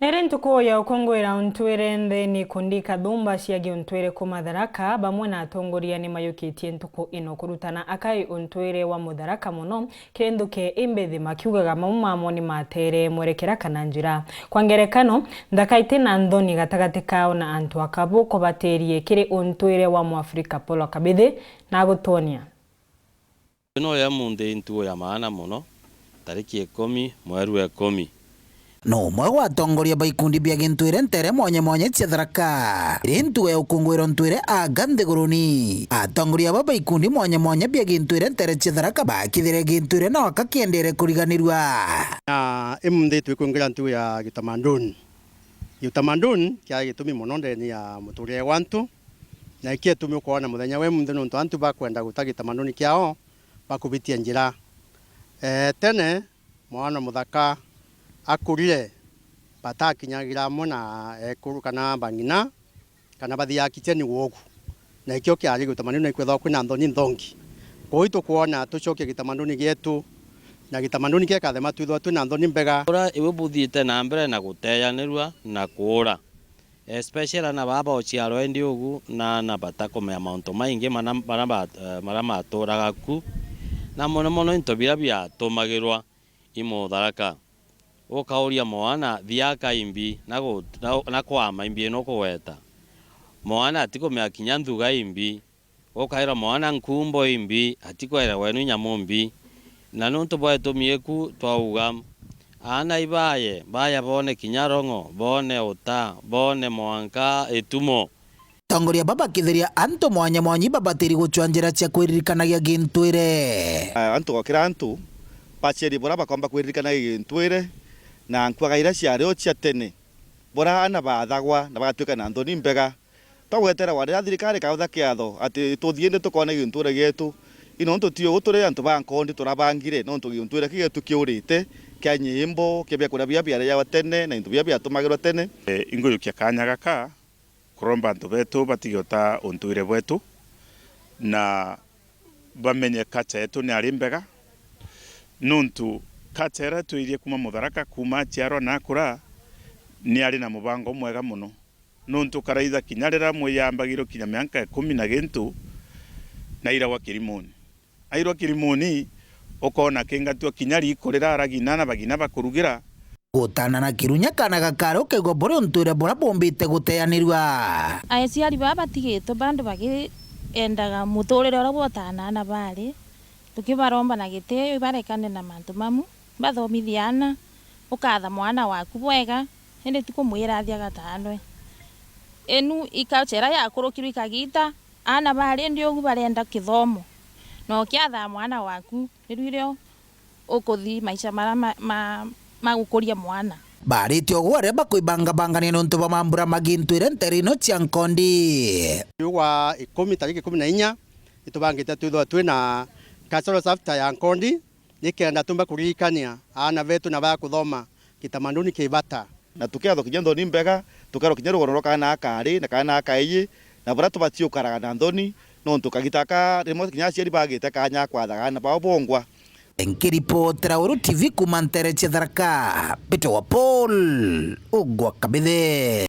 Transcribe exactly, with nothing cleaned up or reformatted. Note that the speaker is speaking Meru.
Nere ntuku ya ukungwira untwire nthini, ikundi kathumba cia giuntwire kuuma Tharaka bamwe na atongoria ni mayukitie ntuku ino kurutana akai untwire wa Mutharaka mono kiri nthuke imbithi, makiugaga mau mamo ni matere mwerekera kana njira. Kwa ngerekano, nthaka iti na nthoni gatagati kao na antu akabu kubatirie kiri untwire wa Mwafrika Paul Kabithi na gutwonia. Ino ya munthi i ntuo ya maana mono, tariki ikumi, mweri wa ikumi. No umwe wa atongoria ba ikundi bia gintwire ntere mwanya mwanya cia Tharaka. Iri ntuo ya ukungwira untwire anga nthiguruni. Atongoria aba ba ikundi mwanya mwanya bia gintwire ntere cia Tharaka bakithire gintwire na waka kiendere kuriganirua. Na imunthi twikwingira ntuo ya gitamanduni. Gitamanduni kiari gitumi mono ndeni ya muturire wa antu, na ikio gitumi ukwona muthenya wa imunthi nontu antu bakwenda guta gitamanduni kiao bakubitia njira. Ee, tene mwana muthaka akurire, batakinyagira amwe na ekuru kana bang'ina, kana bathiaga kicheni guku. Na ikio kiari gitamanduni na ikwethagwa kwina nthoni nthongi. Kwou itukwona tucokie gitamanduni gietu, na gitamanduni kiekathema twithwa twina nthoni mbega. Ura iwe buthiite na mbere na guteyanirua na kuura, especially ana baba baociarwa indi ugu, na ana batakumenya mauntu maingi mana-, maria ba-, eh, maria maturaga ku, na mono mono into biria biatumagirwa i Mutharaka. Ukauria mwana, thiaka imbi, na gu-, na, na kwama imbi ino kugweta. Mwana atikumenya kinya nthuga imbi. Ukairwa mwana nkumbo imbi, atikwera wenu nyamu mbi. Na nuntu bwa itumi iku twauga, aana ibaye, baye bone kinya rong'o, bone uta, bone mwanka itumo. Atongoria baba bakithiria antu mwanya mwanya ibabatiri gucwa njira cia kwiririkanagia gintwire. Ah, antu gokira antu, baciari bura bakomba kwiririkanagia gintwire, na nkuaga iria ciari o cia tene, bura aana baathagwa na bagatuika na nthoni mbega. Twagwetera wa riria thirikari ikautha kiatho ati tuthii indi tukone gintwire gietu. Ino nontu ti ugu turi antu ba nkondi turabangire, nontu gintwire ki gietu kiurite, kia nyimbo, kia biakuria biria biariagwa tene, na into biria biatumagirwa tene. Eh, ingujukia kanya gaka kuromba antu betu batige uta untwire bwetu, na bamenye culture yetu ni ari mbega, nontu culture iria twirie kuuma Mutharaka, kuuma aciarwa na akura, ni ari na mubango mwega mono, nontu karaitha kinya riria mwiyambagirwe kinya mianka ikumi na gintu, nairagwa kirimuni. Airwa kirimuni, ukoona kingatwa kinya riiko riraragina na bagina bakurugira. Gutana na kirunya kana gakari ukaigua buri untwire bura bumbite guteanirua. Aciari baa batigitwe bado bagiendaga muturire uria bwotana aana bari, tukibaromba na gitio ibarekane na mantu mamu, bathomithie aana, ukatha mwana waku bwega, indi ti kumwira athia gatanwe. Inu ikacheera yakurukirwe ikagita, aana bari ndi ugu barenda kithomo, na ukiathaa mwana waku, riu irio ukuthi maisha maria ma, ma, magukuria mwana. Barite ugu aria bakwibangabangania nontu bwa mambura magintwire ntere ino cia nkondi. Uyu wa ikumi, tariki ikumi na inya, itubangite twithwa twina cultural chapter ya nkondi, nikenda tumba kuririkania aana betu na baya kuthoma kitamaduni ki bata. Na tukeethwa kinya nthoni mbega, tukeerwa kinya rugono rwa kaana aka kari na kaana aka kaiji, na buria tubatii gukaraga na nthoni, nontu kagita aka rimwe kinya aciari bagite kanya kwathaga aana bao bongwa. Nkiripotera Weru T V kuuma ntere cia Tharaka, Peter wa Paul, ugwa Kabithe.